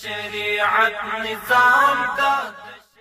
شریعت نظام دا.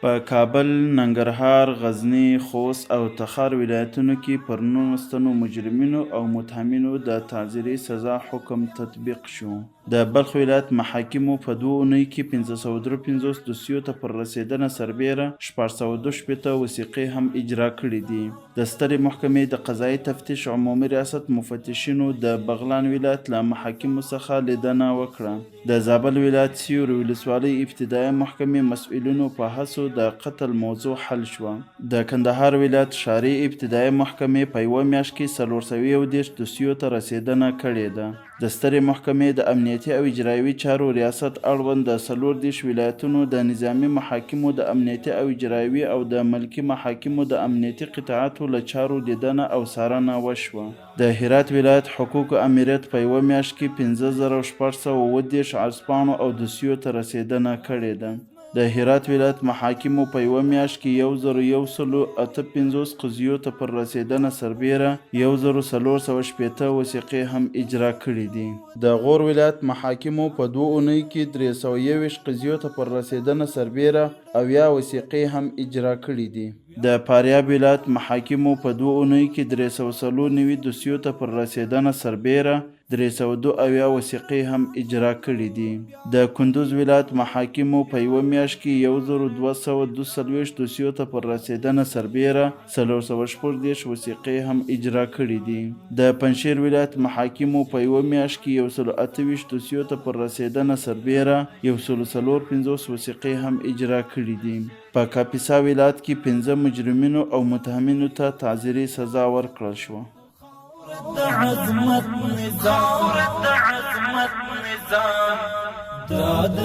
په کابل، ننګرهار، غزني، خوست او تخار ولایتونو کې پر 19 تنو مجرمینو او متهمینو د تعزیري سزا حکم تطبیق شو. د بلخ ولایت محاکمو په دوو اونیو کې 553 دوسیو ته پر رسېدنه سربېره 662 وثیقې هم اجرا کړې دي. د سترې محکمې د قضایي تفتیش عمومي ریاست مفتشینو د بغلان ولایت له محاکمو څخه لیدنه وکړه. د زابل ولایت سیوري ولسوالۍ ابتدایه محکمې مسؤلینو په هڅو د قتل موضوع حل شوه. د کندهار ولایت ښاري ابتدایه محکمې په یوه میاشت کې 431 دوسیو ته رسېدنه کړې ده. د سترې محکمې د امنیتي او اجرایوي چارو ریاست اړوند د 34 ولایتونو د نظامي محاکمو د امنیتي او اجرایوي او د ملکي محاکمو د امنیتي قطعاتو له چارو لیدنه او څارنه وشوه. د هرات ولایت حقوقو آمریت په یوه میاشت کې 5637 عرضپاڼو او دوسیو ته رسېدنه کړې ده. د هرات ولایت محاکمو په یوه میاشت کې 1158 قضیو ته پر رسېدنه سربېره 1460 وثیقې هم اجرا کړې دي. د غور ولایت محاکمو په دوو اونیو کې 321 قضیو ته پر رسېدنه سربېره 70 وثیقې هم اجرا کړې دي. د فاریاب ولایت محاکمو په دوو اونیو کې 394 دوسیو ته پر رسېدنه سربېره 372 وثیقې هم اجرا کړې دي. د کندوز ولایت محاکمو په یوه میاشت کې 1242 دوسیو ته پر رسېدنه سربېره 436 وثیقې هم اجرا کړې دي. د پنجشېر ولایت محاکمو په یوه میاشت کې 128 دوسیو ته پر رسېدنه سربېره 154 وثیقې هم اجرا کړې دي. په کاپیسا ولایت کې پنځه مجرمینو او متهمینو ته تعزیري سزا ورکړل شوه. د عظمت نظام، د عظمت نظام دا د.